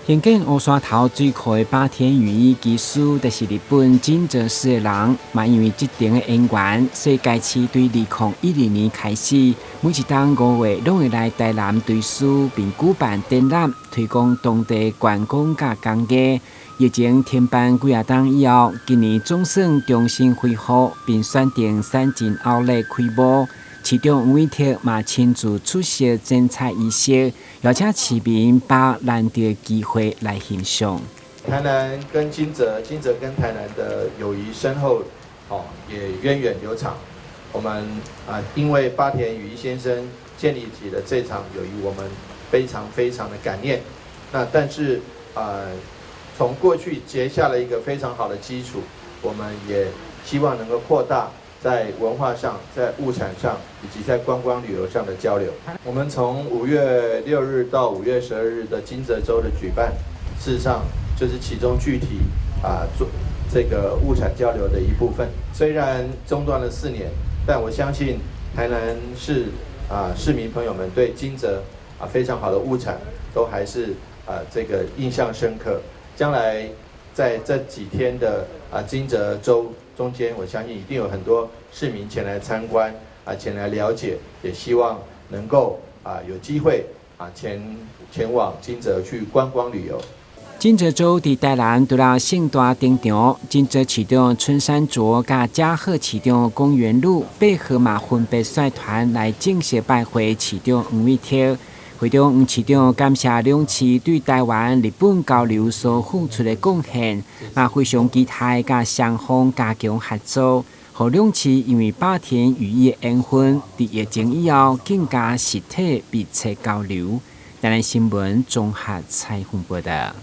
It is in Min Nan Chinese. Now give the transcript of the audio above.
興建烏山頭水庫的坂田裕一技師，就是日本金澤市的人，嘛因為這層的淵源，所以該市對2012年開始，每一冬5月攏會來台南堆書，並舉辦展覽，推廣當地觀光佮工藝。疫情停辦幾仔冬以後，今年總算重新恢復，並選定三井奧萊開幕。市長黃偉哲嘛親自出席剪彩儀式，邀請市民把握難得機會來欣賞。台南跟金澤，金澤跟台南的友誼深厚，哦，也源遠流長。我們啊，因為八田與一先生建立起了這場友誼，我們非常非常的感念。那但是啊，從過去結下了一個非常好的基礎，我們也希望能夠擴大在文化上、在物產上以及在觀光旅遊上的交流。我們從5月6日到5月12日的金澤週的舉辦，事實上就是其中具體啊做這個物產交流的一部分。雖然中斷了4年，但我相信台南市啊市民朋友們對金澤啊非常好的物產都還是啊這個印象深刻。將來在這幾天的啊金澤週中間，我相信一定有很多市民前來參觀啊，前來了解，也希望能夠啊有機會啊前往金澤去觀光旅遊。金澤週佇台南除了盛大登場，金澤市長村山卓佮加賀市長公園路八號嘛分別率團來正式拜會市長黃偉哲。會中黃市長感謝兩市對台灣、日本交流所付出的貢獻，嘛非常期待佮雙方加強合作，予兩市因為坂田裕一的緣分，佇疫情以後更加實體密切交流。台南新聞綜合採訪報道。